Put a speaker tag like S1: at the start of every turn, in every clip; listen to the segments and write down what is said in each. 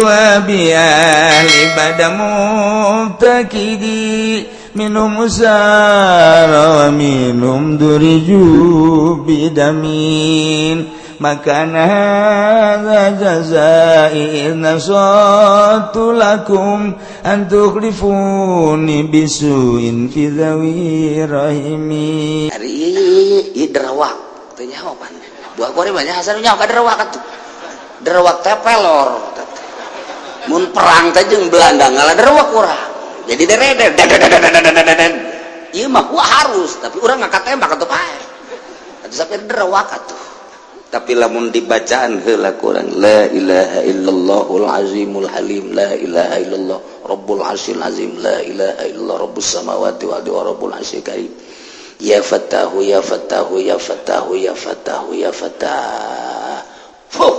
S1: وبأهل بدا مبتكدي منهم سار ومنهم درجوا بدمين مكان هذا جزائي إذ نصرت لكم أن تخلفوني بسوء في ذوي رحمي.
S2: Ari ieu derawak teu nyaho pan. Buah kore banyak hasan nyaho ka derawak atuh. Derawak teh pelor. Mun perang teh jeung Belanda ngalah derawak urang. Jadi dereder. Ieu mah ku harus, tapi urang ngangkat tembak atuh pae. Atuh sampai derawak atuh. Tapi lamun dibacaan heula kurang la ilaha illallahul azimul halim la ilaha illallah rabbul arsyil azim la ilaha illallah rabbus samawati wal ardi wa rabbul arsyil karim ya fatahu ya fatahu ya fatahu ya fatahu ya fatah. Fuh.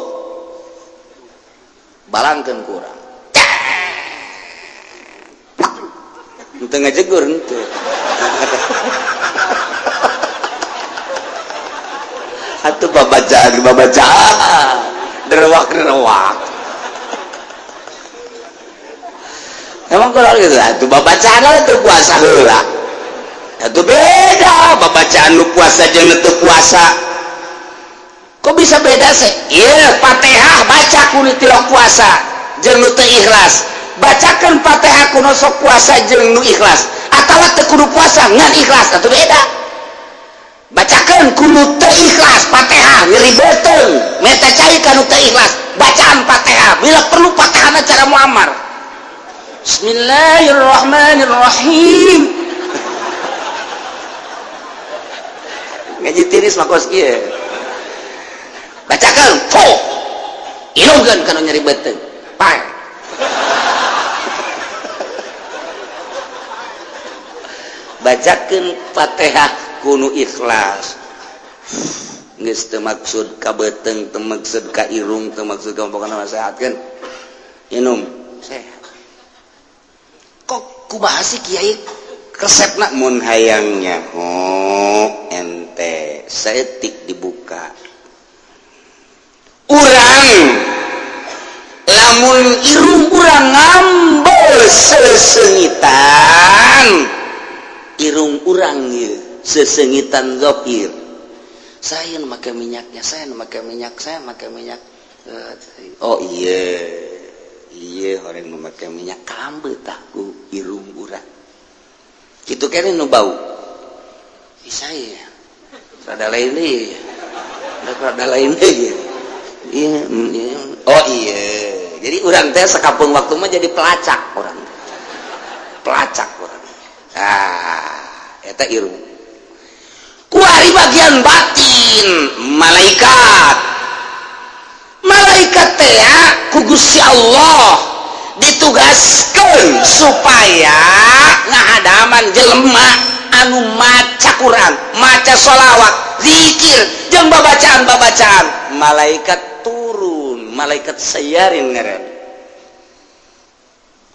S2: Balangkeun kurang. Henteu ngajegur henteu. Atuh babacaan babacaan derewak-derewak. Emang kalau gitu atuh babacaan teu puasa heula. Atuh beda babacaan nu puasa jeung nu teu puasa. Kok bisa beda sih? Iya, Fatihah baca ku nu tilok puasa jeung nu teu ikhlas. Bacakeun Fatihah ku nu sok puasa jeung nu ikhlas. Atawa teu kudu puasa ngan ikhlas atuh beda. Bacakeun ku nu teu ikhlas Fatihah nyeri beuteung, meta cai ka nu teu ikhlas. Bacaan Fatihah bila perlu Fatihahna cara Muammar. Bismillahirrahmanirrahim. Ngaji tiris mah kos kieu. Bacakeun po inungkeun kana nyeri beuteung pae. Bacakeun Fatihah kuno ikhlas. Geus teu maksud ka beuteung, teu maksud ka irung, teu maksud ka pokona mah sehatkeun. Inum sehat. Kok kumaha sih kiai resepna mun hayang nyaho ente saeutik dibuka. Urang lamun irung urang ngambel sesengitan, irung urang ieu sesengitan zahir. Saya nu make minyaknya, saya nu make minyak, saya make minyak. Oh iya, iya orang nu make minyak kambe tah ku irung urang. Kitu keneh nu bau. Ih saya rada lain deui. Rada lain deui. Iya, iya. Oh iya. Jadi urang teh sakapeung waktu mah jadi pelacak urang. Pelacak urang. Ah, eta irung. Kuari bagian batin malaikat. Malaikat teh ku Gusti Allah ditugaskeun supaya ngahadaman jelema anu maca Quran, maca sholawat, zikir, jeung babacaan-babacaan. Malaikat turun, malaikat sayarin ngaran.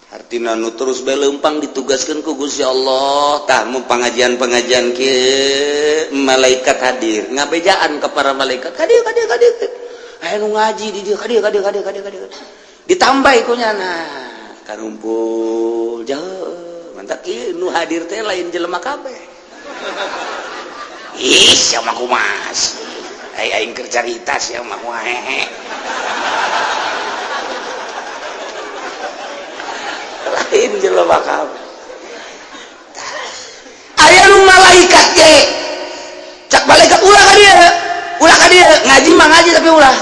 S2: Artina nu terus bae leumpang ditugaskeun ku Gusti Allah. Tah mun pengajian-pengajian kieu malaikat hadir, ngabejaan ka para malaikat, "Hadir, hadir, hadir." Aya nu ngaji di dieu, hadir, hadir, hadir, hadir, hadir. Ditambah ku nyana. Karumpul jauh. Mantap ieu nu hadir teh lain jelema kabeh. Ih, sia mah kumaha. Ai aing keur carita sia mah kumaha hehe. Lain jelema kabeh. Aya nu malaikat ge. Cak malaikat ulah ka dieu. Ulah ka dieu, ngaji mah ngaji tapi ulah.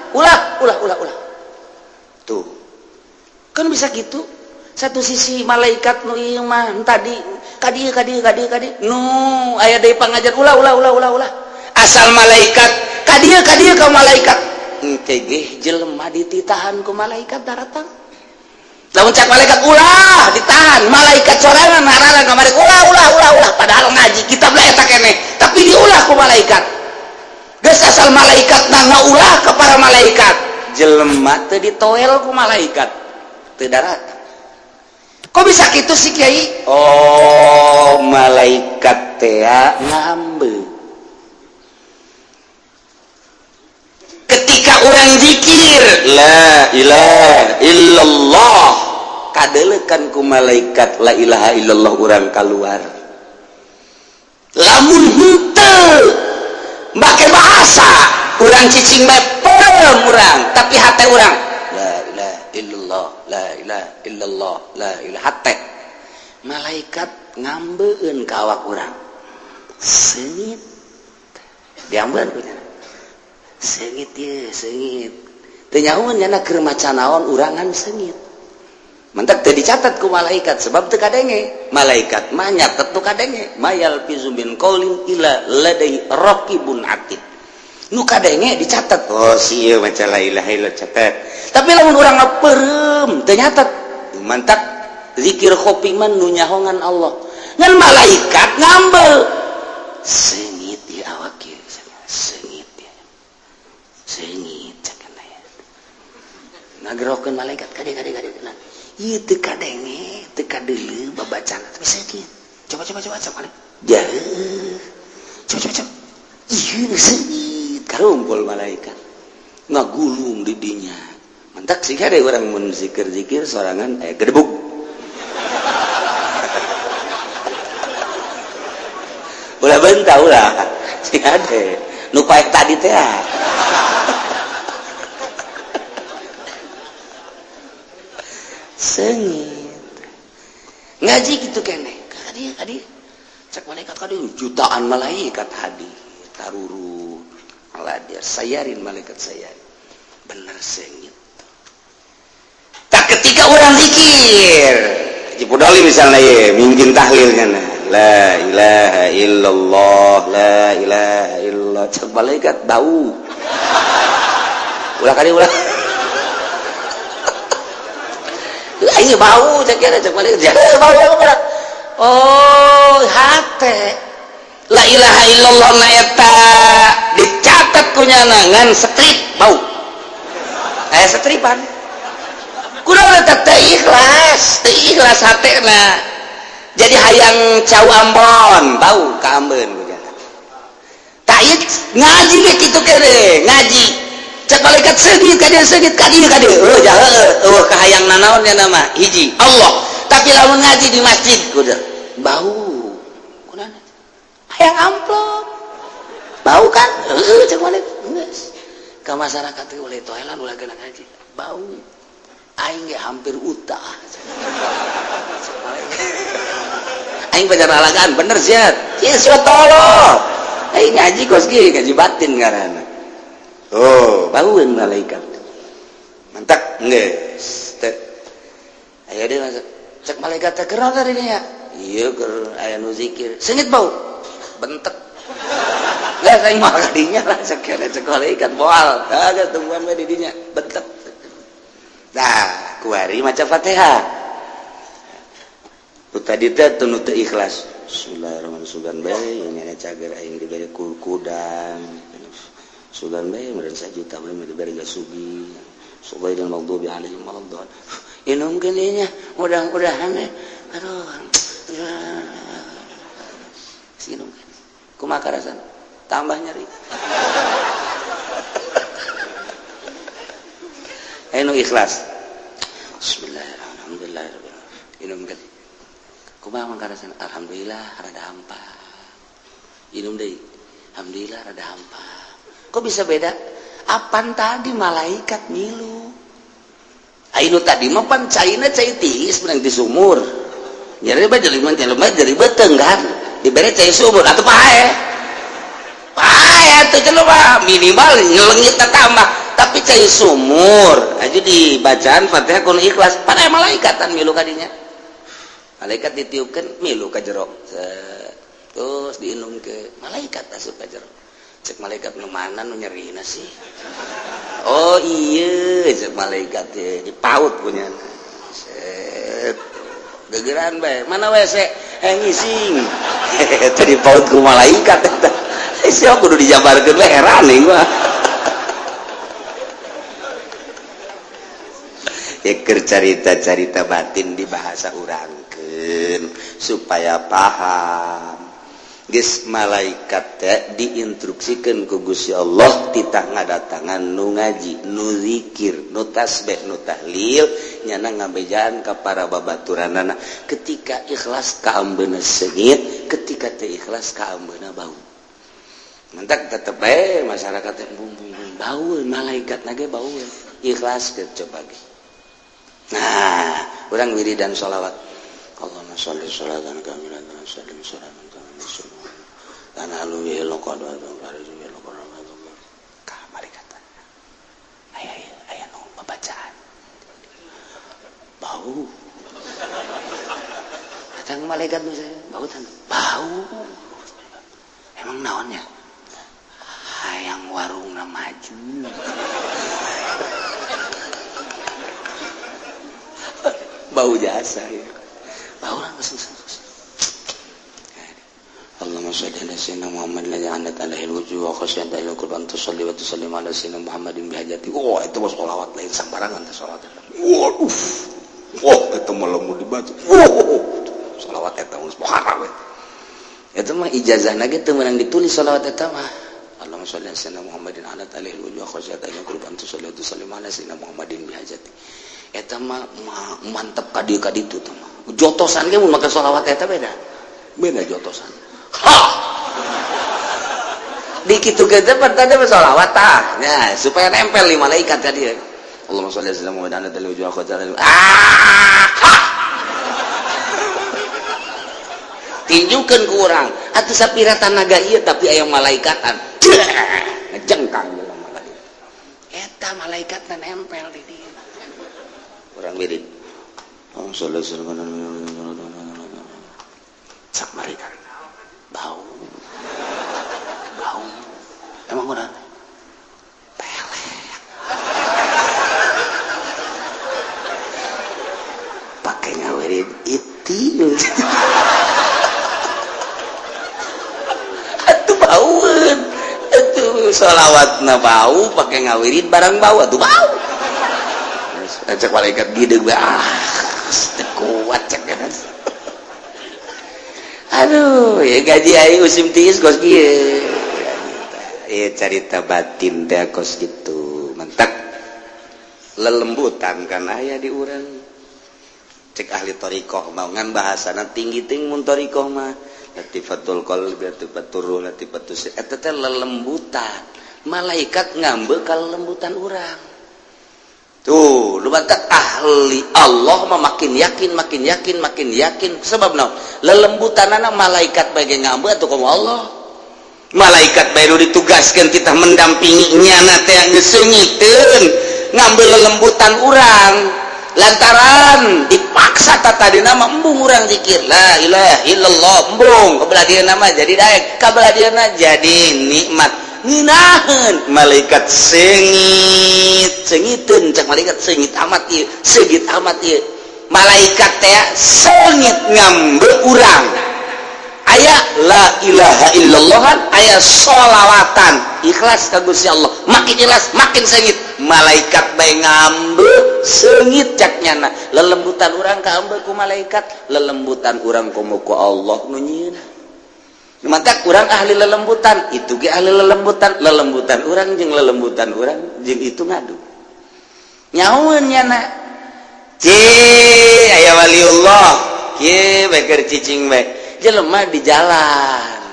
S2: Ulah, ulah, ulah, ulah. Tuh. Kan bisa gitu. Satu sisi malaikat nu ieu mah tadi ka dieu ka dieu ka dieu ka dieu. Nu aya deui pangajar ulah ulah ulah ulah ulah. Asal malaikat ka dieu ka dieu ka malaikat. Engke ge jelema dititahan ku malaikat daratang. Lamun cak malaikat ulah ditahan, malaikat sorangan ngarana ka malaikat ulah ulah ulah ulah padahal ngaji kitab lah eta keneh, tapi diulah ku malaikat. Geus asal malaikat na ngaulah ka para malaikat, jelema teu ditoel ku malaikat. Teu darat. Kok bisa gitu sih Kiai? Oh, malaikat teh ngambil. Ketika orang zikir la ilaha illallah, kadelekan ku malaikat la ilaha illallah urang keluar. Lamun henteu make bahasa urang cicing bae perem urang, tapi hate urang la ilaha illallah, la ilaha illallah, la ilaha hate. Malaikat ngambeun ka awak urang. Seungit. Diambeun ku nya. Seungit ye, seungit. Teu nyahoeun nya keur maca naon urangan seungit. Mantak teu dicatat ku malaikat sebab teu kadenge. Malaikat mah nyatet nu kadenge. Mayal fizu min qaulin illa ladai raqibun atid. Nu kadenge dicatat. Oh, si ieu maca la ilaha illallah catat. Tapi lamun urang mah peureum teu nyatet. Mantak zikir khofi mah nu nyahongan Allah. Ngan malaikat ngambeu. Seungit di awak ieu, seungit ya. Seungit cakana ya. Ngagerokeun malaikat kade kade kade. Ieu teu kadenge, teu kadeuleu babacana tapi seungit. Coba coba coba coba. Jauh. Coba coba coba. Ieu seungit karumpul malaikat. Ngagulung di dinya. Mantak sih ada orang mun zikir-zikir sorangan gedebuk. Ulah bentah ulah. Sih ada. Nu paek tadi teh. Seungit. Ngaji gitu kene. Kadi kadi. Cek malaikat kadi jutaan malaikat hadir. Taruru. Aladir sayarin malaikat sayarin. Bener seungit. Tak ketika orang zikir Haji Pudoli misalnya ye, mungkin tahlilnya nah. La ilaha illallah, la ilaha illallah. Cek malaikat bau. Ulah kali ulah. Ini bau cek kira cek malaikat. Bau bau. Oh, hate. La ilaha illallah na eta dicatat ku nyanangan strip bau. Setripan. Kunaon eta teu ikhlas hatena. Jadi hayang cau Ambon, bau ka Ambon ku jana. Tah ieu ngaji ge kitu kene, ngaji. Cek malaikat seungit ka dieu seungit ka dieu ka dieu. Heuh jaha eueuh kahayang nanaon nya nama hiji Allah. Tapi lamun ngaji di masjid kudu bau. Kunaon? Hayang amplop. Bau kan? Heueuh cek malaikat geus. Ka masyarakat teh ulah toelan ulah geuna ngaji. Bau. Aing ge hampir utah. Aing pacar alagaan bener sia. Ieu sia tolol. Aing ngaji kos ge ngaji batin ngaranna. Oh, baueun malaikat. Mantak geus. Aya deui masuk. Cek malaikat teh keur tadi nya. Ieu keur aya nu zikir. Seungit bau. Bentek. Geus aing mah kadinya lah cek cek malaikat moal. Geus tungguan we di dinya. Bentek. Nah, kuari maca Fatihah. Nu tadi teh teu teu ikhlas. Bismillahirrahmanirrahim. Sugan bae nya cager aing dibere kudang. Sugan bae meureun sajuta bae dibere gasugi. Sugaidil maghdubi alaihim waladdallin. Inumkeun ieu nya mudah-mudahan aduh. Sinumkeun. Kumaha karasana? Tambah nyeri. Ayo ikhlas. Bismillahirrahmanirrahim. Inum kan. Kumaha mangkarasana? Alhamdulillah rada hampa. Inum deui. Alhamdulillah rada hampa. Kok bisa beda? Apan tadi malaikat milu. Ayo tadi mah pan caina cai tiis menang di sumur. Nyeri bae jelema jelema jadi beuteung kan. Dibere cai sumur atuh pae. Pae atuh jelema minimal nyelengitna tambah. Tapi cai sumur aja dibacaan Fatihah kudu ikhlas pada malaikatan milu kadinya. Malaikat ditiupkeun milu ka jero. Terus diinum ke malaikat asup ka jero. Cek malaikat nu mana nu nyerina sih? Oh iya cek malaikat teh dipaut punya. Set. Gegeran bae. Mana WC? Ngising. Teh dipaut ku malaikat eta. Sia kudu dijabarkeun we heran aing mah. Keur carita-carita batin di bahasa urangkeun supaya paham. Geus malaikat teh diinstruksikeun ku Gusti Allah titah ngadatangan nu ngaji, nu zikir, nu tasbih, nu tahlil, nyana ngabejaan ka para babaturanana. Ketika ikhlas kaambeuna seungit, ketika teu ikhlas kaambeuna bau. Mantak tetep bae masyarakat teh bau, malaikat nage bau. Ikhlas ke coba ge. Nah, urang wiridan sholawat. Allahumma sholli sholatan kamilatan sallim sholatan kamilatan. Tanah luwi lokodo ka malaikat. Aya aya nu babacaan. Bau. Datang malaikat misalnya, bau tan. Bau. Emang naonnya? Hayang warungna maju. Bau jasa ya. Bau langsung. Allahumma sholli ala sayyidina Muhammad alladzi 'anat alaihi al-wujuh wa khashyat alaihi al-qurban tusalli wa tusallim ala sayyidina Muhammadin bihajati. Oh, itu mah sholawat lain sembarangan teh sholawat. Waduh. Wah, eta mah lamun dibaca. Wah, sholawat eta geus muharram eta. Eta mah ijazahna ge teu meunang ditulis sholawat eta mah. Allahumma sholli ala sayyidina Muhammadin 'anat alaihi al-wujuh wa khashyat alaihi al-qurban tusalli wa tusallim ala sayyidina Muhammadin bihajati. Eta mah mantep ka dieu ka ditu teh mah. Jotosan ge mun make sholawat eta beda. Beda jotosan. Ha! Dikitu ge teh tadi sholawat tah. Nah, supaya nempel di malaikat tadi. Allahumma sholli ala sayyidina Muhammadin 'anat alaihi wa khashyat. Ah! Ha! Tinjukeun ku urang. Atuh sapira tanaga ieu tapi aya malaikatan. Ngejengkang jelema ka dieu. Eta malaikatna nempel di dieu. Urang wirid. Allahumma sholli ala sayyidina Muhammad. Cak malaikat. Bau. Bau. Emang urang pelek. Pakai ngawirid itil. Atuh baueun. Atuh sholawatna bau, pakai ngawirid barang bau atuh bau. Cek malaikat gideg bae, ah, teu kuat cek eta. Aduh, ya gaji aing musim tiis kos kieu. Ieu carita batin teh kos kitu. Mentak lelembutan kan aya di urang. Cek ahli thariqah mah ngan bahasana tinggi ting mun thariqah mah. Latifatul qalbi, latifatur ruh, latifatus sir. Eta teh lelembutan. Malaikat ngambe ka lelembutan urang. Tuh, lu batak ahli Allah mah makin yakin, makin yakin, makin yakin. Sebab naon? Lelembutanana malaikat bae ngambe atuh komo Allah. Malaikat bae nu ditugaskeun kita mendampingi nyana teh geus seungiteun ngambe lelembutan urang. Lantaran dipaksa tadina mah embung urang zikir la ilaha illallah embung kabelah dieuna mah jadi daek, kabelah dieuna jadi nikmat. Ngeunaheun malaikat seungit seungiteun cak malaikat seungit amat ieu, seungit amat ieu. Malaikat teh seungit ngambe urang. Aya la ilaha illallahan, aya sholawatan, ikhlas ka Gusti Allah. Makin ikhlas makin seungit. Malaikat bae ngambe seungit cak nyana. Lelembutan urang kaambe ku malaikat, lelembutan urang komo ku Allah nu nyieun. Maka kurang ahli lelembutan, itu ge ahli lelembutan, lelembutan urang jeung lelembutan urang jeung itu ngadu. Nyaun nyana. Ci aya waliullah, kieu bae keur cicing bae. Jelema di jalan.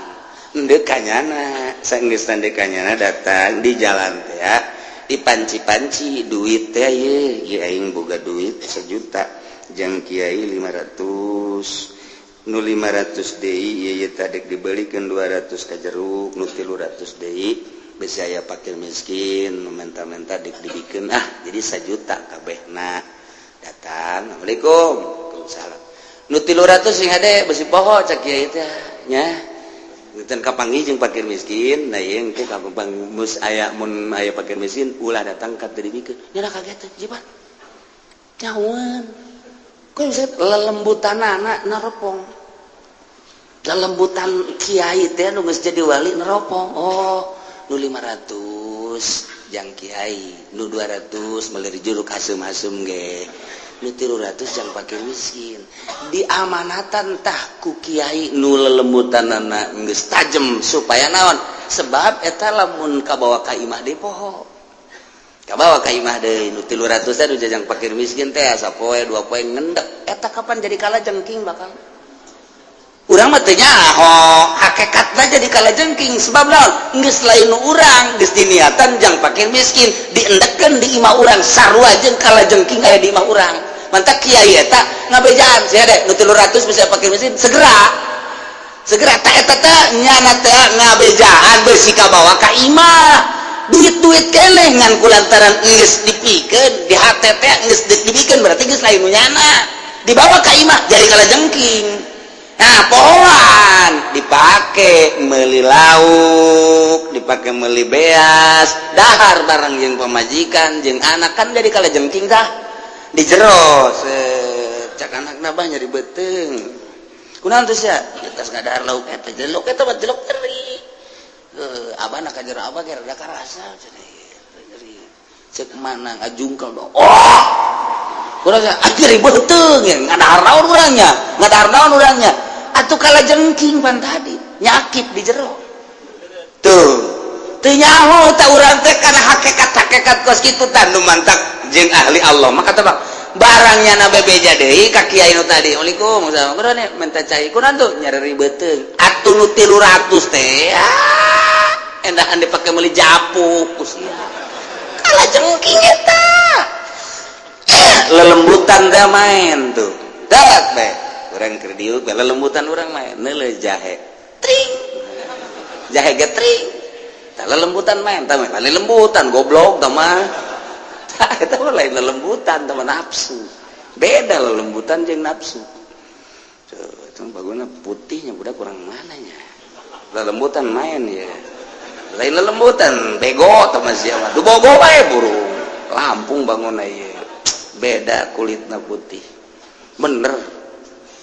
S2: Endeu ka nyana, sanggeus endeu ka nyana datang di jalan teh ya. Dipanci-panci duit teh ieu, ieu aing boga duit 1 juta jeung kiai 500. Nu 500 deui ieu tadi dibelikeun 200 ka jeruk, nu 300 deui besi aya fakir miskin nu menta-menta dik dibikeun, ah jadi 1 juta kabehna. Datang, assalamualaikum. Waalaikumsalam. Nu 300 sing hade besi poho cak kiai teh nya. Teu kapanggih jeung fakir miskin, nah ieu engke kapang mus aya mun aya fakir miskin ulah datang ka teu dibikeun. Nya kaget teh jiban. Nyawan. Kok bisa lelembutanana neropong. Lelembutan kiai teh nu geus jadi wali neropong. Oh, nu 500 Jang kiai, nu 200 meuli jeruk asem-asem ge, nu 300 jang fakir miskin. Diamanatan tah ku kiai nu lelembutanana geus tajem, supaya naon? Sebab eta lamun kabawa ka imah deui, poho kabawa ka imah deui. Nu 300 teh nu jang fakir miskin teh, sapoe dua poe ngendek eta. Kapan jadi kalajengking? Bakal urang mah teu nyaho hakikatna jadi kalajengking. Sebab naon? Geus lain nu urang, geus diniatan jang fakir miskin, diendekkeun di imah urang, sarua jeung kalajengking aya di imah urang. Mantak kiai eta ngabejaan sia deh, nu 300 bisa fakir miskin segera segera. Tak eta teh nyana teh ngabejaan beusi kabawa ka imah, duit-duit keneh, ngan kulantaran geus dipikeun di hate teh, geus dipikeun, berarti geus lain nu nyana, dibawa ka imah jadi kalajengking. Nah, pohoan dipake meli lauk, dipake meli beas, dahar barang jeung pamajikan jeung anak, kan jadi kalajengking tah di jero. Cak anak nabah nyeri beuteung, kunaon teh sia? Tas ngadahar lauk eta, jeluk eta mah jeluk teri. Abah nak jero, abah ge rada karasa cenah nyeri. Cek mana ngajungkel dong. Oh, kurang nyeri beuteung ya, ngadahar naon urangnya, ngadahar naon urangnya atuh? Kalajengking pan tadi nyakit di jero tuh. Teu nyaho tah urang teh kana hakikat-hakikat kos kitu tah. Nu mantak jeung ahli Allah maka tebak barangnya na bebeja deui ka kiai nu tadi, "Assalamualaikum, kunaon minta cai?" "Kunaon tuh?" "Nyeri beuteung." Atuh nu 300 teh, ah, endahan dipake meuli japuk ku sia. Kalajengking eta lelembutan teh main tuh. Dat bae urang keur diuk lelembutan, urang main neuleuh jahe tring, jahe ge tring. Tah, lelembutan main tah mah lelembutan goblok tah mah. Tah, eta mah lain lelembutan, tah mah nafsu. Beda lelembutan jeung nafsu. Tuh, itu baguna putihnya budak kurang mananya lelembutan main ya. Lain lelembutan, bego tah mah sia mah. Dubogo bae burung Lampung bangun ieu beda kulitna putih bener.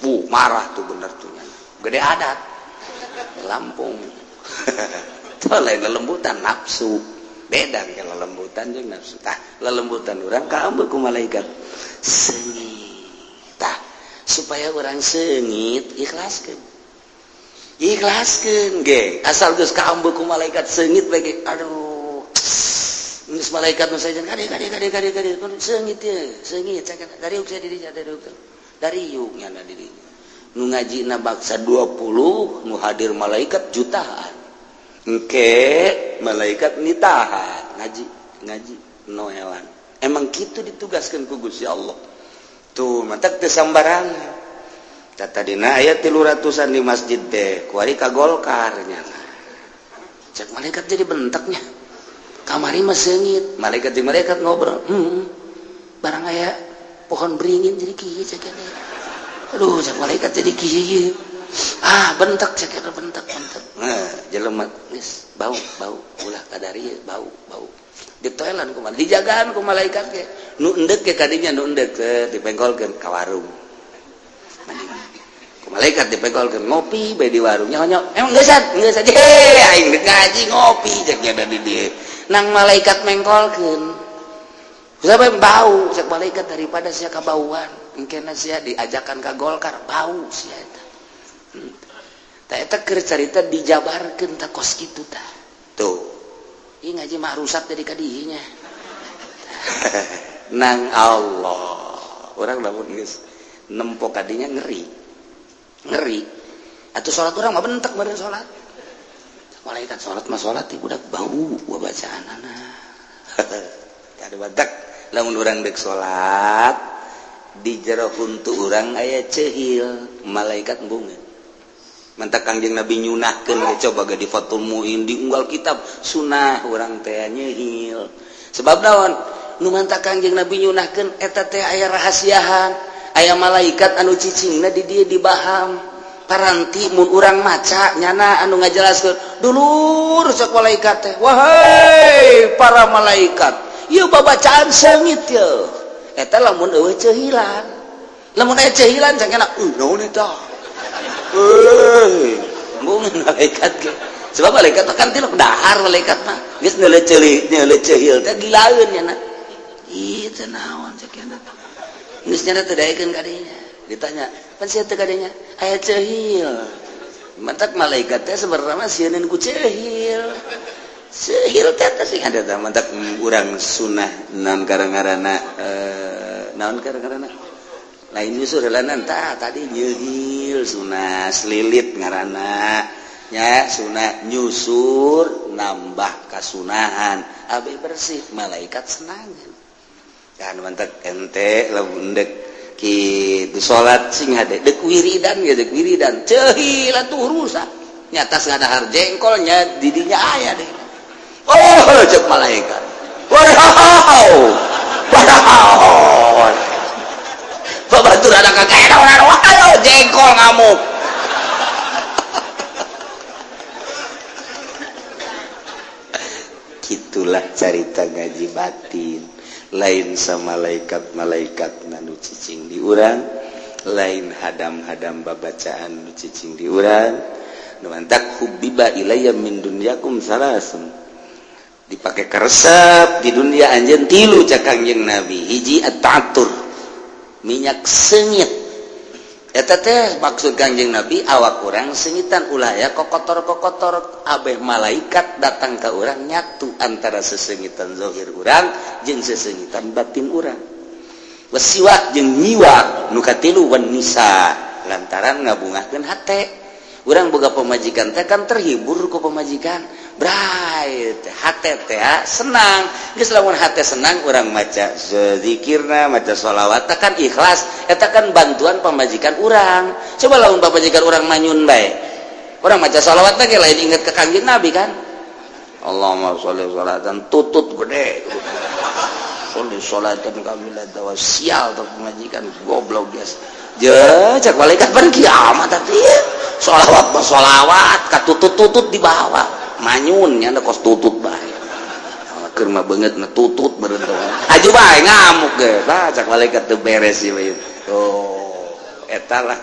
S2: Bu marah tuh, bener tuh, gede adat Lampung. Itu lain lelembutan, nafsu. Beda kalau lelembutan jeung nafsu. Tah, lelembutan urang kaambeu ku malaikat seungit. Tah, supaya urang seungit, ikhlaskeun, ikhlaskeun ge. Asal geus kaambeu ku malaikat seungit bae ge. Aduh, geus malaikat nu sajen, "Kade, kade, kade, kade, kade, seungit ye, seungit." Dari saya dirinya, dari dari yuk nyana dirinya nu ngaji na baksa 20, nu hadir malaikat jutaan. Engke malaikat nitahan ngaji ngaji noelan. Emang gitu ditugaskan ku Gusti Allah tuh. Matak teu sambarangan. Tadina aya 300-an di masjid teh, kuari ka Golkar nyana. Cek malaikat jadi bentaknya, kamari mah seungit. Malaikat jeung malaikat ngobrol, barang aya pohon beringin jadi kieu." Cek, "Aduh," cek malaikat, "jadi kieu." Ah, bentak, cek, bentak, bentak. Nah, jelema geus bau bau, ulah kadari bau bau. Di toilan kumaha, dijagaan ku malaikat ge. Nu endek ge kadinya, nu endek dipengkolkeun ka warung ku malaikat, dipengkolkeun ngopi bae di warung. Nyaho emang geus geus aja, aing dek ngaji ngopi, cek nya di dieu. Nang malaikat mengkolkeun. Siapa yang bau? Cek malaikat, daripada sia kabauan, engkena sia diajakan ke Golkar, bau sia eta. Tah, eta keur carita dijabarkeun tah kos kitu tah. Tuh. Ieu ngaji mah rusak jadi kadinya. Nang Allah. Urang lamun geus nempo kadinya ngeri. Ngeri. Atuh salat urang mah bentek meureun salat. Malaikat salat mah salat budak bau bacaanana. Ada badak lamun urang dek salat, di jero huntu urang aya cehil, malaikat embungeun. Mantak Kangjeng Nabi nyunahkeun ge, coba ge di Fathul Muin, di unggal kitab sunah urang teh nyehil. Sebab naon nu mantak Kangjeng Nabi nyunahkeun eta teh? Aya rahasiahan, aya malaikat anu cicingna di dieu, di baham. Paranti mun urang maca nyana anu ngajelaskeun, "Dulur," cek malaikat teh, "wahai para malaikat, ieu babacaan seungit ye." Eta lamun eueuh cehilan. Lamun aya cehilan, cangkena, "Naon eta?" Euy, embungeun malaikat ge. Sebab malaikat kan tilok dahar, malaikat mah geus neuleuh neuleuh ceulil teh gilaeun nya. Ieu teh naon cek nya, geus nya teh daekeun ka dinya. Ditanya, "Pan sia teh kadinya aya ceulil?" Mantak malaikat teh sebenarnya mah sieun ku ceulil. Ceulil teh teh sing ada teh. Mantak urang sunah naon karang-karana, naon karang-karana lain nyusur heulanan tah tadi nyeulil, sunah selilit ngaranna nya, sunah nyusur nambah kasunahan abe bersih, malaikat senangan kan. Mantak ente lamun dek kitu salat sing hade, dek wiridan ge, dek wiridan ceulil atuh rusak nyata ngadahar jengkolnya didinya aya deh. Oh, cek malaikat, wow wow, babaturan kakek jengkol ngamuk. Gitulah carita ngaji batin. Lain sama malaikat-malaikat nu cicing di urang, lain hadam-hadam babacaan nu cicing di urang. Nu mantak hubbiba ilayya min dunyakum salasun, dipakai keresep di dunia anjeun tilu cak Kangjeng Nabi. Hiji, at-ta'attur, minyak seungit. Eta teh maksud Kangjeng Nabi awak urang seungitan, ulah ya kokotor-kokotor, abeh malaikat datang ke urang nyatu antara seseungitan zahir urang jeung seseungitan batin urang. Wasiwak, jeung nyiwak. Nu katilu, wan nisa, lantaran ngabungahkeun hate. Urang boga pamajikan teh kan terhibur ku pamajikan, bray, hate teh senang. Geus lamun hate senang, urang maca zikirna, maca sholawat kan ikhlas, eta kan bantuan pamajikan urang. Coba lamun pamajikan urang manyun bae, urang maca sholawat teh lain inget ke Kangjeng Nabi kan. Allahumma sholli sholatan tutut gede, sholli sholatan kamilatan wa sial tuh pamajikan goblok biasa je. Cek malaikat ban kiamat tadi sholawat mah sholawat katutut-tutut di bawah manyun nya, kos tutut bae keur mah beungeut na tutut beureun aju bae ngamuk ge. Tah cek malaikat teu beres ieu. Oh, eta lah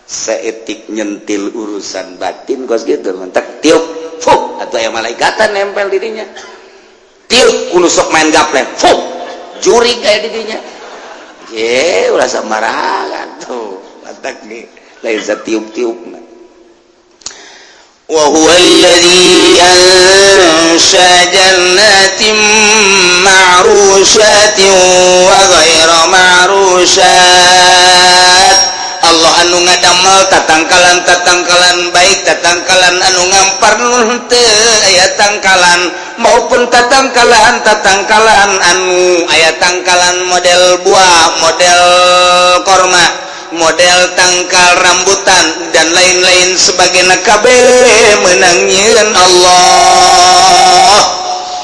S2: seetik nyentil urusan batin kos gitu. Mentak tiup fuh atuh aya malaikatan nempel dirinya. Tiup kudu sok main gaplek, fuh jurig aya dirinya ye, ulah sembarangan tuh. Mantak ge lain satiup-tiup.
S1: وهو الذي أنشأ جنات معروشات وغير معروشات. Allah anu ngadamel tatangkalan-tatangkalan, baik tatangkalan anu ngampar nu teu aya tangkalan maupun tatangkalan-tatangkalan anu aya tangkalan, model buah, model korma, model tangkal rambutan, dan lain-lain sebagainya, kabeh menang nyieun Allah.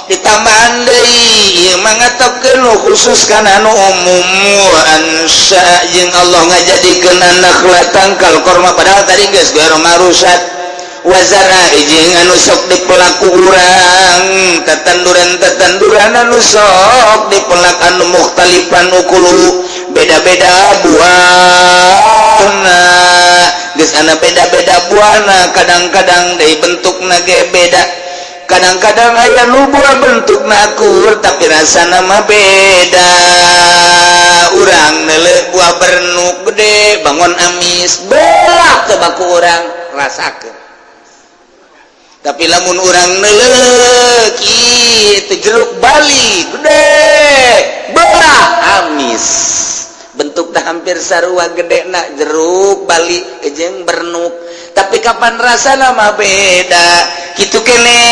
S1: Ditambahan deui ieu mah ngatopkeun nu khusus kana anu umum. Wa ansya, jeung Allah ngajadikeun an-nakhla, tangkal korma, padahal tadi geus gairu ma'rusat. Wa zar'a, jeung anu sok dipelak ku urang, tetanduran-tetanduran anu sok dipelak, anu mukhtalifan ukuluhu, beda-beda buahna. Geus ana beda-beda buahna, kadang-kadang dari bentukna ge beda. Kadang-kadang aya nu buah bentukna akur tapi rasana mah beda. Urang neuleuh buah bernuk gede, bangun amis, belak teu baku urang rasakeun. Tapi lamun urang neuleuh kitu jeruk Bali gede, belak amis. Bentukna hampir sarua gede na jeruk Bali jeung bernuk, tapi kapan rasana mah beda. Kitu kene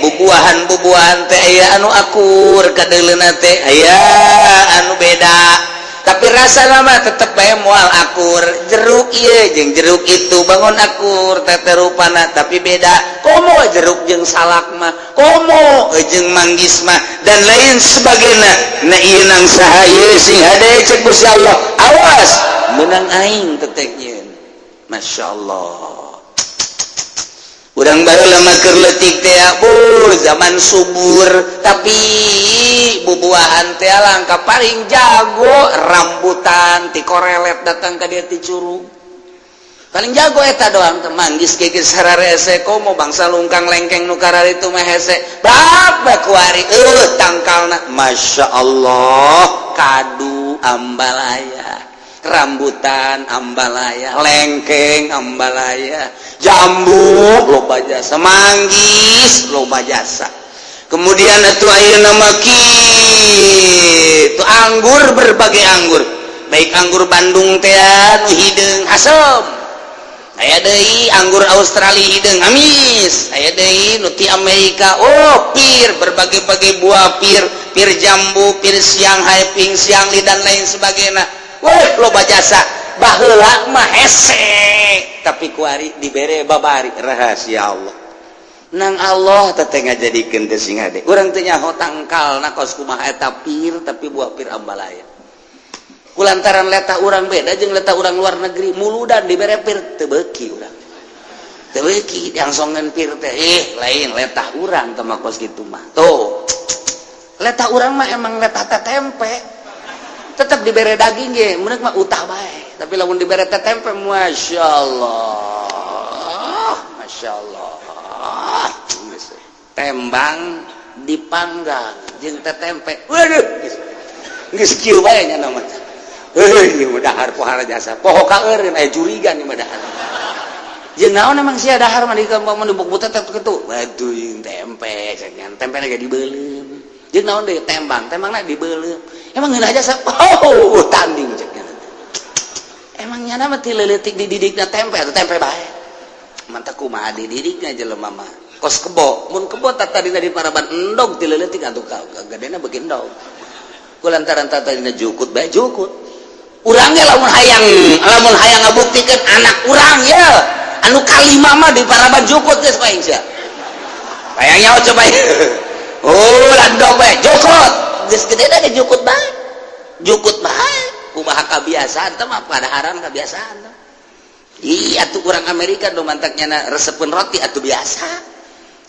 S1: bubuahan, bubuahan teh aya anu akur kadeuleuna teh, aya anu beda, tapi rasana mah tetep bae moal akur. Jeruk ieu jeung jeruk itu bangun akur teh rupana, tapi beda. Komo jeruk jeung salak mah, komo jeung manggis mah, dan lain sebagainya. Nah, ieu nang saha ieu? Sing hade cek Gusti Allah, awas,
S2: menang aing teteh nyieun. Masya Allah.
S1: Urang baheula mah keur leutik teh zaman subur, tapi
S2: bubuahan teh langka. Paling jago rambutan ti korelet datang ka dieu ti curug.
S1: Paling jago eta doang teh manggis ge geus hararese, komo bangsa lungkang lengkeng nu kararitu mah hese. Bapak kuari tangkalna, Masya Allah, kadu ambalaya, rambutan ambalaya, lengkeng ambalaya, jambu loba jasa, manggis loba jasa. Kemudian itu ayeuna mah kitu anggur, berbagai anggur, baik anggur Bandung teh nu hideung asem, aya deui anggur Australia hideung amis, aya deui nu ti Amerika. Oh, pir, berbagai-bagai buah pir, pir jambu, pir siang hai, ping siang li, dan lain sebagainya. Wah, loba jasa. Baheula mah hese, tapi kuari dibere babari rahasia Allah nang Allah teh ngajadikeun teh sing hade. Urang teh nyaho tangkalna kos kumaha eta pir, tapi buah pir ambalaya. Kulantaran letah urang beda jeung letah urang luar negeri, muludan dibere pir teu beuki, urang teu beuki diangsongan pir teh. Lain letah urang teh mah kos kitu mah. Tuh, letah urang mah emang letah teh tempe, tetep dibere daging ge meunang mah utah bae, tapi lamun dibere teh tempe, Masya Allah, Masya Allah, tembang dipanggang jeung teh tempe, waduh, geus kieu bae nya nama. Heuh, ieu dahar pohara jasa. Poho ka eureun aya jurigan ieu mah dahar. Jeung naon emang sia dahar mah di kampung di butet kitu. Waduh, jeung tempe cenah, tempe ge dibeuleum. Jeung naon deui? Tembang, tembangna dibeuleum. Emang ngeunah jasa. Oh, tanding cek nya. Emang nyana mah ti leutik dididikna tempe atau tempe bae. Mantap, kumaha dididikna jelema mah. Kos kebo, mun kebo tak tadi tadi paraban endog ti leutik atuh gedena beuki endog. Kulantaran tadina jukut bae jukut. Urangnya lamun hayang ngabuktikeun anak urang ya anu kalima mah di paraban jukut geus paing sia. Hayang nyaho coba. Oh, landong bae jukut. Geus gede da jukut bae. Jukut bae. Kumaha kabiasaan teh mah, padaharan kebiasaan teh. Iya tuh, urang Amerika nu mantaknya resepeun roti atuh biasa.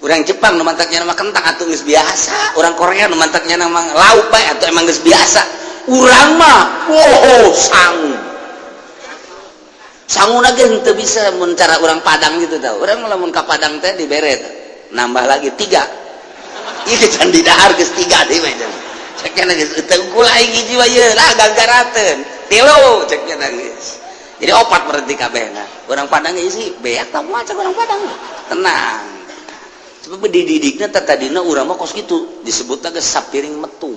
S1: Urang Jepang nu mantaknya mah kentang atuh geus biasa. Urang Korea nu mantaknya mah lauk bae atuh emang geus biasa. Urang mah, oh, sangu. Sangu lagi henteu bisa mun cara urang Padang gitu tau. Urang lamun ka Padang teh dibere nambah lagi tiga. Ieu can didahar geus tiga deui mah. Cek nya geus teu unggul aing hiji mah ieu lah gagarateun. Tilu cek nya geus. Jadi opat berarti kabehna. Urang Padang isi beak tah moal cek urang Padang. Tenang. Sebab dididikna tadina urang mah kos kitu, disebutna geus sapiring metung.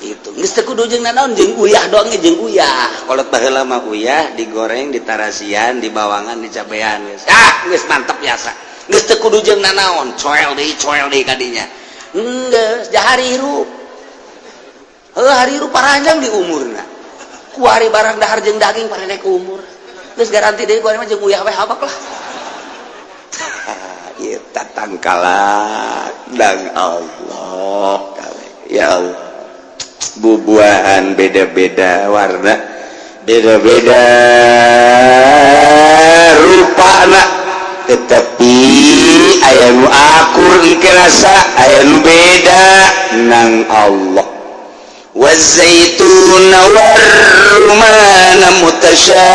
S1: Itu geus teu kudu jeung nanaon, jeung uyah doang ge, jeung uyah. Kolot baheula mah uyah digoreng, ditarasian, dibawangan, dicabean, geus. Ah, geus mantep biasa. Geus teu kudu jeung nanaon, coel deui kadinya. Geus jahari hirup. Heuh, hari hirup paranjang di umurna. Kuari barang dahar jeung daging parendek umur. Geus garanti deui kuari mah jeung uyah we habak lah. Ieu tangkalan dang Allah ya Allah. Bubuahan beda-beda warna, beda-beda rupa, tetapi aya nu akur rasa, aya nu beda nang Allah. والزيتون والرمان متشابها.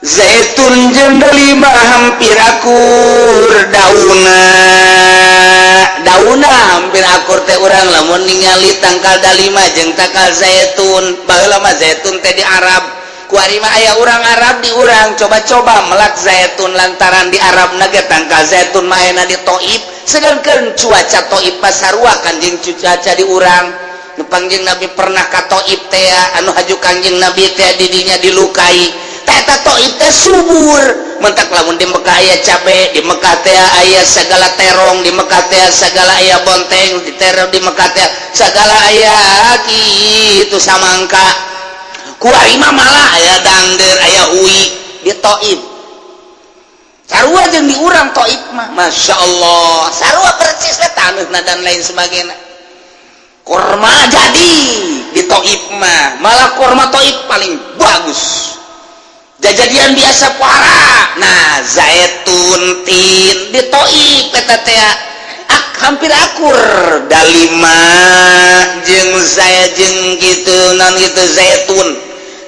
S1: Zaitun jeung delima hampir akur dauna, dauna hampir akur teh. Urang lamun ningali tangkal dalima jeung tangkal zaitun, baheula mah zaitun teh di Arab, kuari mah aya urang Arab di urang coba-coba melak zaitun, lantaran di Arab ge tangkal zaitun mah ayana di Taif, sedangkan cuaca Taif mah sarua kan jeung cuaca di urang. Nu Kangjeng Nabi pernah ka Taif teh, anu haju Kangjeng Nabi teh didinya dilukai. Eta Taif teh subur mentak. Lamun di Mekah aya cabe, di Mekah teh aya segala terong, di Mekah teh segala aya bonteng, di terong di Mekah teh segala aya kitu samangka. Kuari mah malah aya dangder, aya hui di Taif. Sarua jeung di urang Taif mah, Masya Allah, sarua persis we taneuhna dan lain sebagainya. Korma jadi di Taif mah, malah korma Taif paling bagus, jajadian biasa puara. Nah, zaitun tin di Taif eta teh hampir akur dalima jeung saya jeung gitu. Naon gitu zaitun?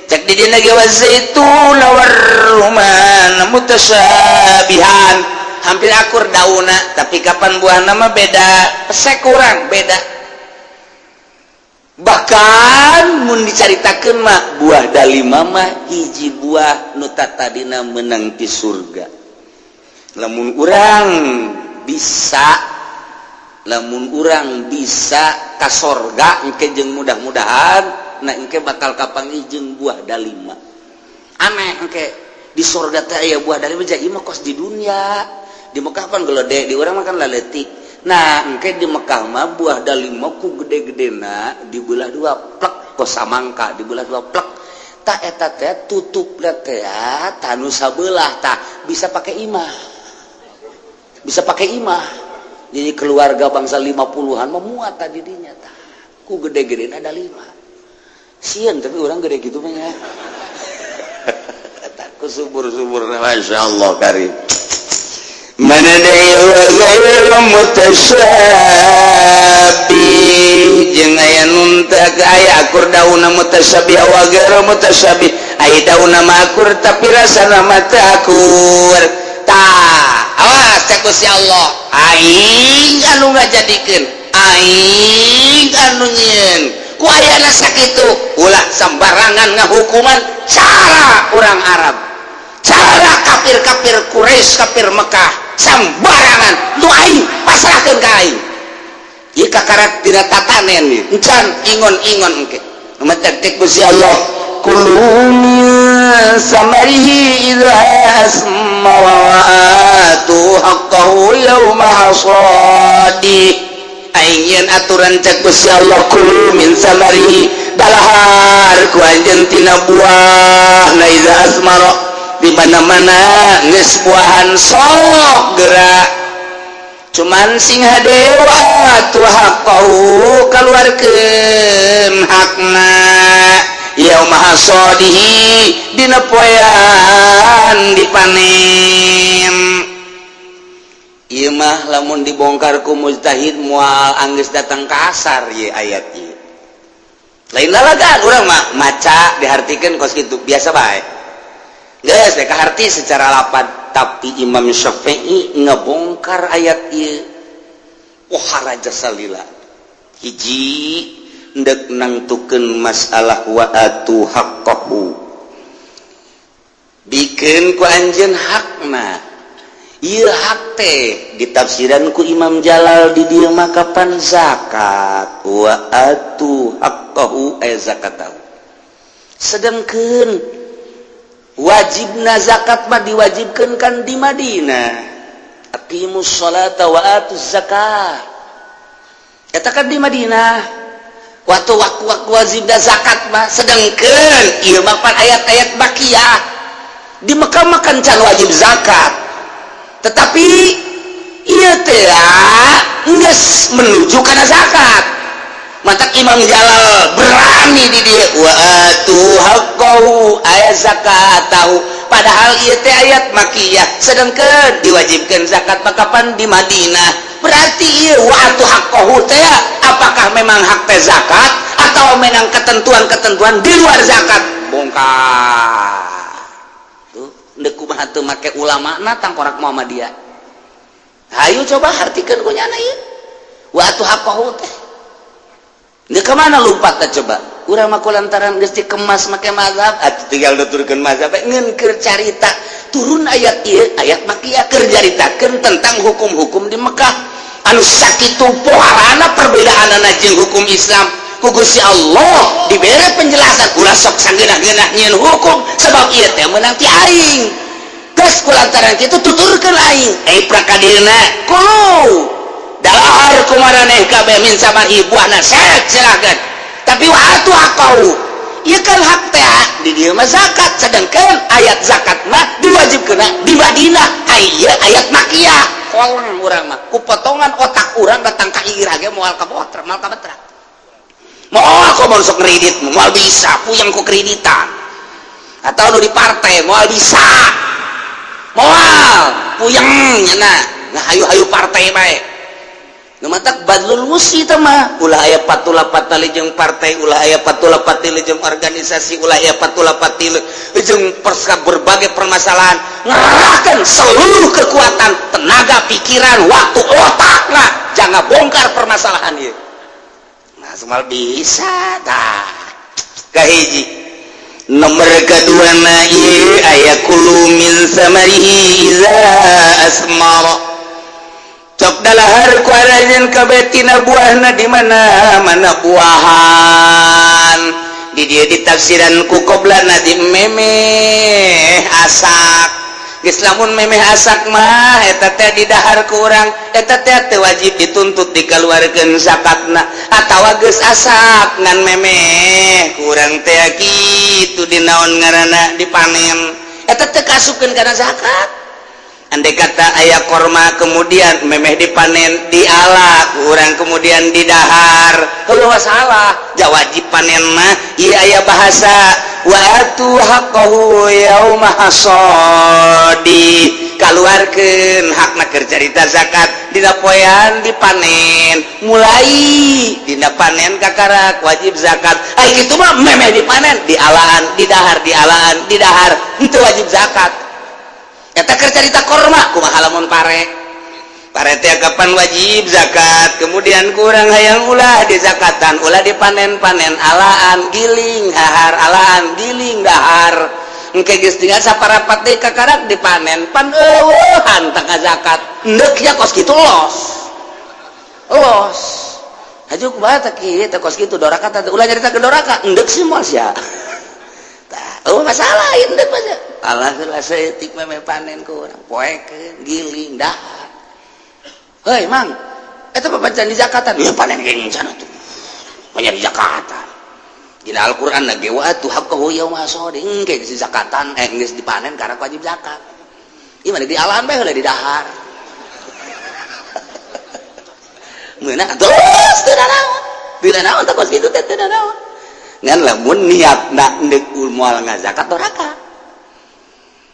S1: Cek di dina ge wa zaitun war rumman mutasyabihan, hampir akur dauna, tapi kapan buahna mah beda, pesek kurang beda. Bahkan mun dicaritakeun mah, buah dalima mah hiji buah nu tadina menang di surga. Lamun urang bisa, lamun urang bisa ka sorga engke, jeung mudah-mudahan, nah, engke bakal kapanggih jeung buah dalima. Aneh, engke di sorga teh aya buah dalima. Jadi mah kos di dunia, di Mekah kan gelede, di urang mah kan laletik. Nah, engke di Mekah mah buah dalima ku gede-gedena dibelah dua plek, kos samangka dibelah dua plek. Tak eta teh tutup teh tanu sabelah, tak bisa pakai imah, bisa pakai imah. Jadi keluarga bangsa 50-an memuat tadi dinya. Tah, ku gede-gede ada lima sieun, tapi orang gede gitu mah ya ku subur-subur. Masya Allah karim. Mana deui mutasyabih, jeung aya nun teh aya akur daunna, mutasyabih wa ghairu mutasyabih, aya daunna mah akur tapi rasana mah teu akur. Tah, awas, cek Gusti Allah, aing anu ngajadikeun, aing anu nyieun. Ku ayana sakitu, ulah sembarangan ngahukuman cara orang Arab, cara kafir-kafir Quraisy, kafir Mekah, sembarangan. Nu aing pasrahkeun ka aing ieu, kakarak dina tatanen encan ingon-ingon engke. Matak cek Gusti Allah, kulu min samarihi idza asmara wa atu haqqahu yauma hasadi. Aing yen aturan, cek Gusti Allah, kulu min samarihi, dalahar ku anjeun tina buah na, idza asmara, di mana-mana geus buahan sok gerak, cuman sing hade wa atu haqqahu, kaluarkeun hakna, yauma hasadihi, dina poean dipanen. Ieu mah lamun dibongkar ku mujtahid moal anggeus datang ka asar ieu ayat ieu. Lain lalagan, urang mah maca dihartikeun kos kitu biasa bae, geus teh kaharti secara lapan. Tapi Imam Syafi'i ngebongkar ayat ieu, wah, raja salila. Hiji, ndek nangtukeun masalah wa atu haqqahu, bikeun ku anjeun hakna. Ieu hak teh ditafsiran ku Imam Jalal di dieu mah kapan zakat, wa atu haqqahu ay zakatahu. Sedangkeun wajibna zakat mah diwajibkeun kan di Madinah, aqimus sholata wa atuz zakat, eta kan di Madinah waktu waktu waktu wajibna zakat mah. Sedangkeun ieu mah pan ayat-ayat makiyah, di Mekah mah kan can wajib zakat, tetapi ieu teh geus menuju kana zakat. Matak Imam Jalal berani di dieu, wa atu haqqahu ay zakatahu, padahal ieu teh ayat makiyah, sedangkan diwajibkan zakat mah kapan di Madinah. Berarti ieu wa atu haqqahu teh apakah memang hak teh zakat atau memang ketentuan-ketentuan di luar zakat? Bongkar tuh, ndek kumaha teu make ulama na tangkorak Muhammadiyah. Hayu coba hartikeun ku nyana ieu wa atu haqqahu teh. Ini kemana lompat coba? Urang mah lantaran geus dikemas make mazhab, atuh tinggal nuturkeun mazhab. Ngeun keur carita turun ayat ieu, ayat makiyah, keur caritakeun tentang hukum-hukum di Mekah anu sakitu poharana perbedaanana jeung hukum Islam. Ku Gusti Allah dibere penjelasan, ulah sok sanggeunah-geunah nyieun hukum, sebab ieu teh meunang ti aing. Geus kulantaran kitu tuturkeun aing, eh, prakadilna kulu, dalahar kumaraneh kabeh, min samarihi, buahna seret silakan, tapi wa atu haqqahu, ieu kan hak teh di dieu mah zakat, sedangkan ayat zakat mah diwajibkeun di Madinah, ai ieu ayat makiyah. Kolong urang mah ku potongan otak urang datang ka ira ge moal kabotra, moal kabetra, moal. Kok mau sok kredit moal bisa, puyeng ku kreditan atau nu di partai moal bisa, moal puyeng nyana. Nah, hayu-hayu partai bae.
S2: Nu matak badlul wus'i teh mah ulah aya patula patali jeung partai, ulah aya patula patali jeung organisasi, ulah aya patula patali jeung perska berbagai permasalahan. Ngerahkan seluruh kekuatan, tenaga, pikiran, waktu, otak lah, jangan bongkar permasalahan ieu. Nah, semua bisa tah. Kahiji, nomor kedua na ieu aya kulu min samarihi iza asmara. Cok dalahar ku aranjeun kabeh tina buahna. Di mana mana buahan di dieu ditafsiran ku qoblana di memeh asak. Geus, lamun memeh asak mah eta teh didahar ku urang, eta teh teu wajib dituntut dikeluarkeun zakatna. Atawa geus asak ngan memeh ku urang teh kitu dinaon ngaranna dipanen, eta teh kasupkeun kana zakat. Andai kata aya korma, kemudian memeh dipanen, diala kurang, kemudian didahar, kalau masalah ja wajib panen mah iya aya bahasa wa atu haqqahu yauma hasadi, kaluarkeun hakna. Keur carita zakat dina poean dipanen, mulai dina panen kakarak wajib zakat. Ai kitu mah memeh dipanen, dialaan, didahar, dialaan, didahar, itu wajib zakat. Eta keur carita korma. Kumaha lamun pare? Pare teh kapan wajib zakat? Kemudian kurang hayang ulah di zakatan, ulah dipanen-panen, alaan, giling, dahar, alaan, giling, dahar. Engke geus tinggal saparapat deui kakarak dipanen, pan eueuhan tangga zakat. Endek ya kos kitu, los los haju kumaha teh kieu teh kos kitu doraka teh. Ulah nyarita ke doraka, endek sih moal sia. Tah, oh masalah endek mah. Allah heula saeutik meh panen ku urang, poekeun, giling, dahar. Hei mang, eta papacan di zakatan ya, panen geng sana tuh banyak di zakatan. Dina Al-Qur'an lagi wa atu haqqahu yauma hasadi, engke geus zakatan, eh geus dipanen karena wajib zakat. Ieu mah di alaan bae heula didahar. Meunang terus teu naon. Teu naon teh kos kitu teh teu naon. Ngan lamun niatna deuk moal ngazakat, doraka.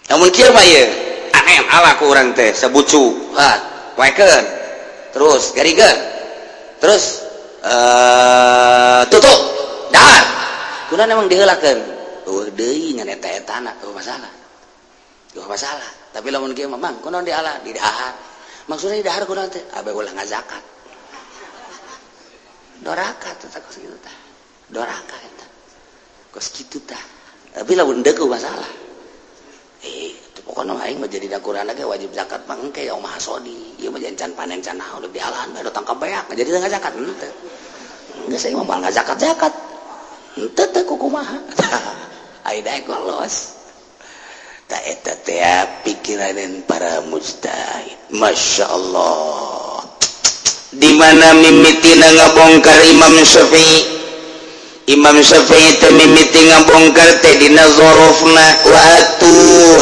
S2: Namun kieu mah ieu aneh ala ku urang teh sabucu, ha, poekeun. Terus garikeun. Terus tutup dahar. Kunaon emang diheulakeun? Eueuh deui ngan eta etana, eueuh masalah. Eueuh masalah. Tapi lamun kieu mah, mang, kunaon diala di dahar? Maksudnya di dahar kunaon teh? Abe ulah ngazakat. Doraka teh kos kitu tah. Doraka eta. Kos kitu tah. Tapi lamun deuk masalah. Eh, itu pokoknya aing mah jadi dakuran ge wajib zakat mah engke yaum hasodi. Ieu mah can panen, can naon, udah dialahan bae, datang ka beak jadi teu ngazakat henteu. Geus, aing mah moal ngazakat-zakat. Henteu teh kumaha. Ai daek los. Ta eta teh pikiran para mujtahid. Masya Allah. Di mana mimitina ngabongkar Imam Syafi'i? Imam Syafi'i teh mimiti ngabongkar teh dina zorofna wa atu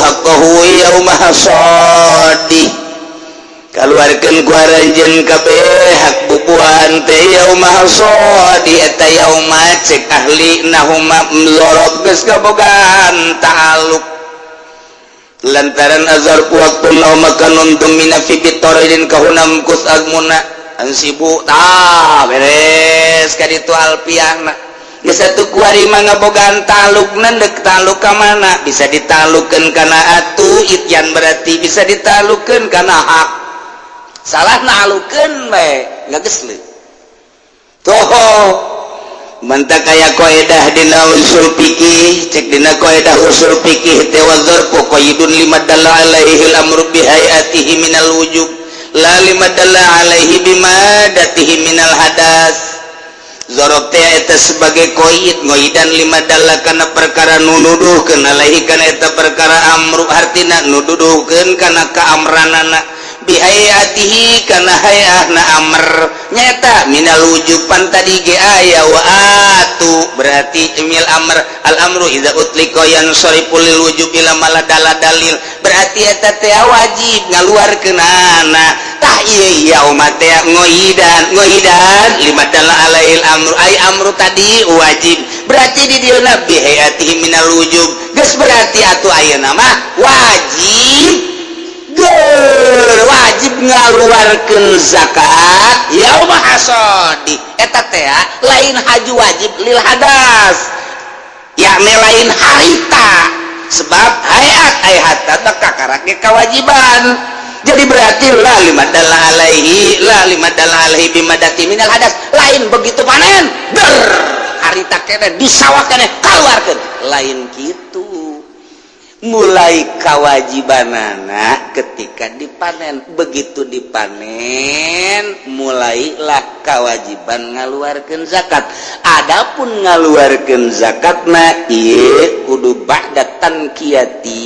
S2: haqqahu yauma hasadi, kaluarkeun ku aranjeun kabeh hak bubuahan teh yauma hasadi. Eta yauma cek ahli nahuma zorof geus kabogaan ta'aluk lantaran azar waktu makan untung mina fi bitoridin kahunam kus agmuna ansibu tah beres ka ditu alpiahna. Geus satu kuari mah ngabogaan talukna. Deuk taluk ka mana? Bisa ditalukeun kana atu ityan, berarti bisa ditalukeun kana hak. Salah nalukeun we ngageus tuh. Mantak kaya kaidah dina usul fikih, cek dina kaidah usul fikih teh wadzarfu qaidun lima dalla alaihi al-amru bi hayatihi minal wujub la lima dalla alaihi bimadatihi minal hadas. Zorof teh eta sebagai koid ngoidan lima dalla kana perkara nuduhkeun alaihi kana eta perkara amru, hartina nuduhkeun kana kaamranana, bihayatihi kana hayahna amr nyata minal wujuban. Tadi ge aya wa atu, berarti imil amr, al amru idza utliqa yansarifu lil wujub ila maladala dalil, berarti eta teh wajib ngaluarkeunana. Tah, ieu yauma teh ngoidan ngoidan lima dalla alaihil amru, ay amru tadi wajib, berarti di dieu bihayatihi minal wujub. Geus, berarti atuh ayeuna mah wajib. Wajib ngaluarkeun zakat yauma hasadi eta teh lain haju wajib lil hadas, yakni lain harita, sebab hayat hayat kakarak kewajiban. Jadi berarti la lima dalla alaihi, la lima dalla alaihi bimadati minal hadas. Lain begitu panen ber harita kene di sawah kene keluarkan, lain gitu. Mulai kewajibanana ketika dipanen. Begitu dipanen, mulailah kewajiban ngaluarkan zakat. Adapun ngaluarkan zakatna ieu kudu ba'da tanqiyati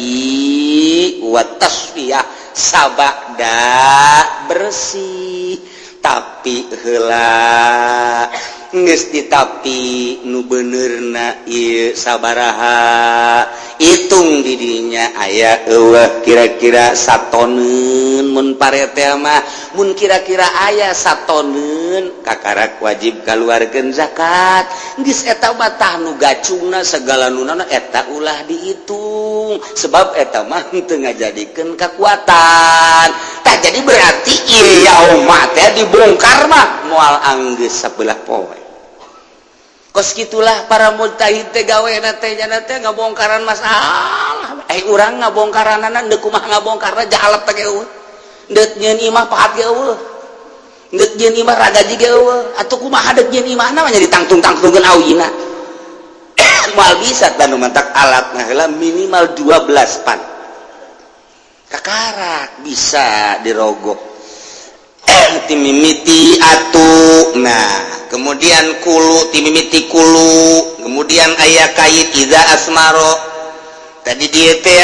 S2: wa tasfiyah, sabada bersih. Tapi heula geus ditapi nu benerna ieu sabaraha, hitung didinya aya eueuh kira-kira satoneun. Mun pare teh mah, mun kira-kira aya satoneun, kakarak wajib kaluarkeun zakat. Geus eta mah tah nu gacungna segala nunana eta ulah dihitung, sebab eta mah teu ngajadikeun kekuatan. Tah, jadi berarti ieu yauma teh dibongkar mah moal anggeus sabelah poe. Kos gitulah para mujtahid teh gawena teh, jana teh ngabongkaran masalah. Eh, urang ngabongkaranana deuk kumaha ngabongkarna, jahalap teh eueuh. Deuk nyieun imah pahat ge eueuh, deuk nyieun imah ragaji ge eueuh. Atuh kumaha deuk nyieun imahna mah, ditangtung-tangtungkeun awina, moal bisa. Tanu mantak alat nah heula minimal 12 pan kakarak bisa dirogoh timimiti atuh. Nah, kemudian kulu timimiti kulu, kemudian aya kait idza asmaro. Tadi dia teh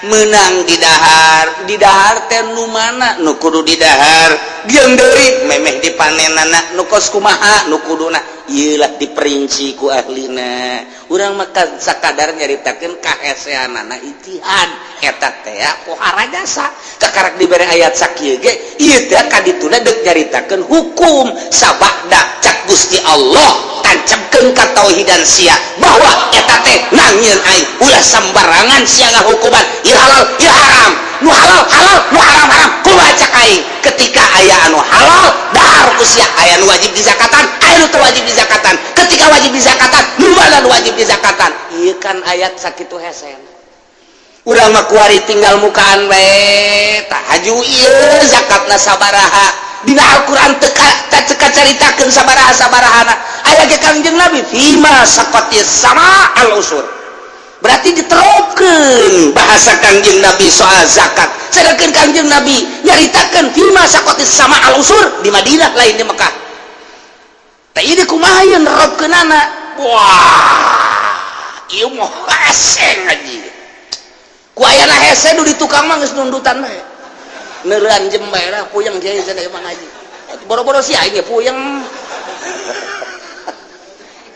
S2: menang di dahar. Di dahar teh nu mana nu kudu di dahar jeung deui memeh dipanenana nu kos kumaha nu kuduna, ieu lah diperinci ku ahlina. Urang mah sakadar nyaritakeun kaheseanana ijtihad eta teh pohara jasa. Kakarak dibere ayat sakieu ge, ieu teh kadituna deuk nyaritakeun hukum sabada cak Gusti Allah tancapkeun ka tauhidan sia bahwa eta teh nangieun aing ulah sembarangan sia ngahukuman ieu halal, ieu haram, nu halal halal, nu haram haram. Kumaha cak aing? Ketika aya anu halal, dahar ku sia. Aya nu wajib dizakatan, aya nu teu wajib dizakatan. Ketika wajib dizakatan, nu mana nu wajib dizakatan? Ieu kan ayat sakitu hesen. Urang mah kuari tinggal mukaan bae. Tah, haju ieu zakatna sabaraha? Dina Al-Qur'an teu teu kacaritakeun sabaraha sabarahana. Aya ge Kangjeng Nabi fima saqatis sama al usur, berarti diterapkeun bahasa Kangjeng Nabi soal zakat. Sedangkan Kangjeng Nabi nyaritakeun fima saqatis sama al usur di Madinah, lain di Mekah. Tah, ini kumaha ieu nerapkeunana? Wah, ieu mah hese ngaji ku ayana hese. Nu di tukang mah geus nundutan bae, neuleuan jem bae lah. Puyeng kiai cenah mah ngaji boro-boro si aing ge puyeng.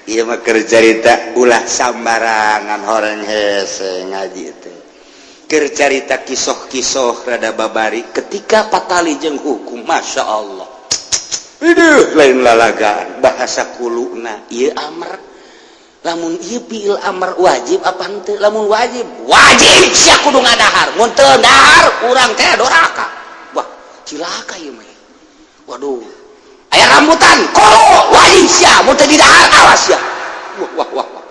S2: Ieu mah keur carita ulah sambarangan horeng hese ngaji teh. Keur carita kisoh-kisoh rada babari ketika patali jeung hukum. Masya Allah. Aduh, lain lalagaan bahasa kuluna. Ieu amr, lamun ieu fiil amr wajib apa henteu? Lamun wajib, wajib sia kudu ngadahar. Mun teu dahar, urang teh doraka. Wah, cilaka ieu mah. Waduh, aya rambutan kulu, wajib sia. Mun teu didahar, awas sia. Wah wah wah wah.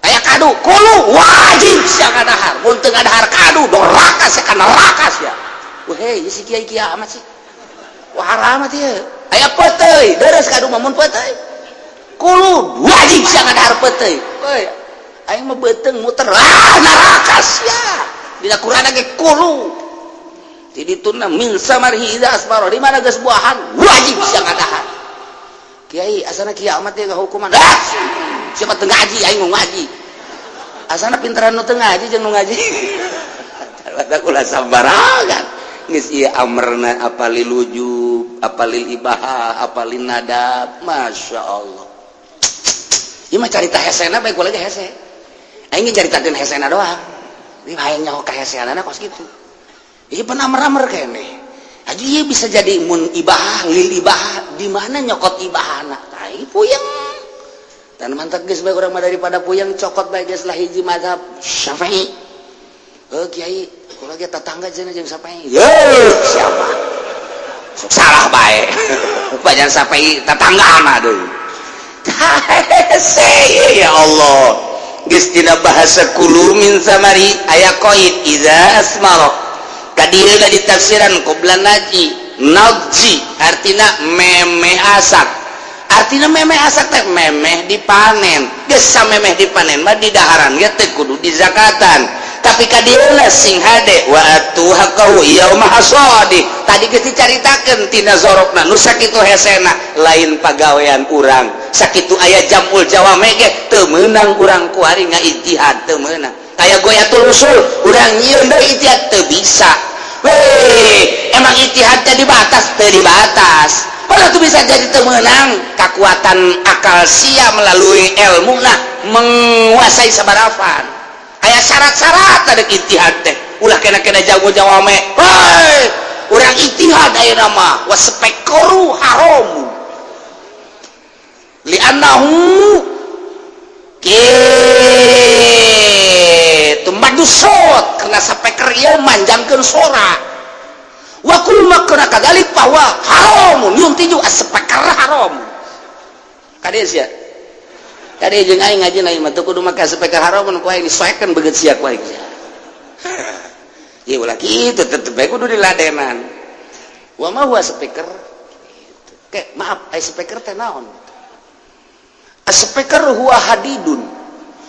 S2: Aya kadu kulu, wajib sia ngadahar. Mun teu ngadahar kadu, doraka sia, ka neraka sia. Wah, hei, si kiai kiamat sih. Wah, haramat ieu. Aya peuteuy deres kadu mah, mun peuteuy kulu, wajib sia ngadahar peuteuy. Woi, aing mah beuteung muter, ah, neraka sia. Dina Quran ge kulu di dituna min samarihi idza asmara, di mana geus buahan wajib sia ngadahar. Kiai, asana kiamat ya hukuman. Ah, siapa teu ngaji? Aing mau ngaji, asana pintaran nu teu ngaji jeung nu ngaji. Ulah sambarangan. Geus ieu amrna apa lil wujub, apa lil ibahah, apa lin nadab? Masya Allah, ieu mah carita hesena bae. Lagi hese aing caritakeun hesena doang. Ieu hayang nyaho ka heseanana kos kitu. Ieu pernah amr-amr keneh. Haji ieu bisa jadi mun ibahah, lil ibahah, di mana nyokot ibahana? Tah, puyeng dan mantap geus bae. Urang mah daripada puyeng, cokot bae geus lah hiji mazhab Syafi'i. Oh, Kiai, kula ge tetangga cenah jeung Sapai. Ye, siapa? Sok salah bae. Banyak Sapai tetangga deui. Ya Allah. Geus dina bahasa kulu min tsamari aya qaid idza asmara. Kadieu ditafsiran qabla naji. Nadji artina meme asak. Artina meme asak teh memeh dipanen. Geus samemeh dipanen mah di daharan ge teu kudu dizakatan. Tapi kadieu sing hade wa atu haqqahu yauma hasadi. Tadi geus dicaritakeun tina zorokna nu sakitu hesena lain pagawean urang. Sakitu aya jamul jawame ge teu meunang urang kuari ngaijtihad, teu meunang. Aya ghoyatul wushul urang nyieun deui ijtihad teu bisa. Weh, emang ijtihad teh dibatas, teu dibatas. Padahal tuh bisa jadi teu meunang kekuatan akal sia melalui ilmu nah menguasai sabarafan. Aya syarat-syarat ada ijtihad teh. Ulah kena-kena jago jawame. Hei, urang ijtihad ayeuna mah waspekoru haram. Li'annahu kitu madusot karena speaker ieu manjangkeun sora. Wa kullu ma kana kadzalik fa huwa haramun yuntiju as-speaker haram. Kade sia. Kade jeung aing ngaji na mah teu kudu make speaker haram ku aing disoekeun beungeut sia ku aing. Ya ulah kitu, tetep bae kudu diladenan. Wa ma huwa speaker? Ke, maaf, ai speaker teh naon? Speaker huwa hadidun.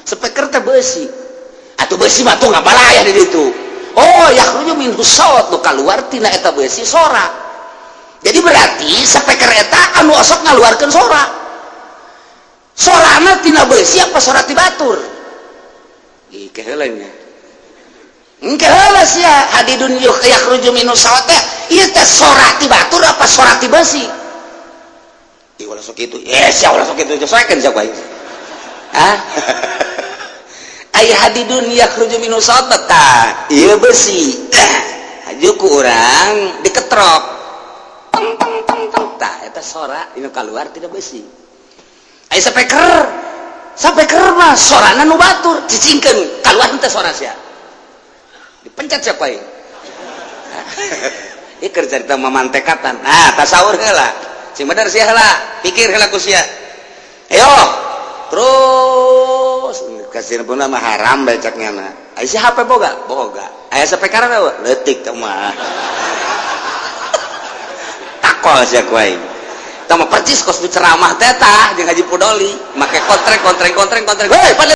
S2: Speaker teh besi. Atuh besi mah tuh ngabalaya di ditu. Oh, yakhruju minhu saut, nu kaluar tina eta besi sora. Jadi berarti speaker eta anu osok ngaluarkeun sora. Sorana tina besi apa sora ti batur? Ih, keheula nya. Engke heula sia hadidun yakhruju minhu saut teh ieu teh sora ti batur apa sora ti besi? Ih, ulah sok kitu. Eh, sia ulah sok kitu, soekeun sia ku aing. Hah? Ai hadidun yakhruju minhu saut tah, ieu besi. Haju ku urang diketrok. Tong tong tong tong, tah eta sora inu kaluar tina besi. Ai speaker, speaker mah sorana nu batur, cicingkeun kaluar teh sora sia. Dipencet siapa aing? Ieu keur carita mamantekatan. Nah, tasawur heula. Sing bener sia heula, pikir heula ku sia. Ayo, terus kasih pun mah haram becaknya na. Ai si HP boga? Boga. Aya speaker teh leutik teh mah. Takol sia ku aing. Tah mah percis kos ceramah teh tah jeung Haji Pudoli, make kontreng kontreng kontreng kontreng. Hei, pada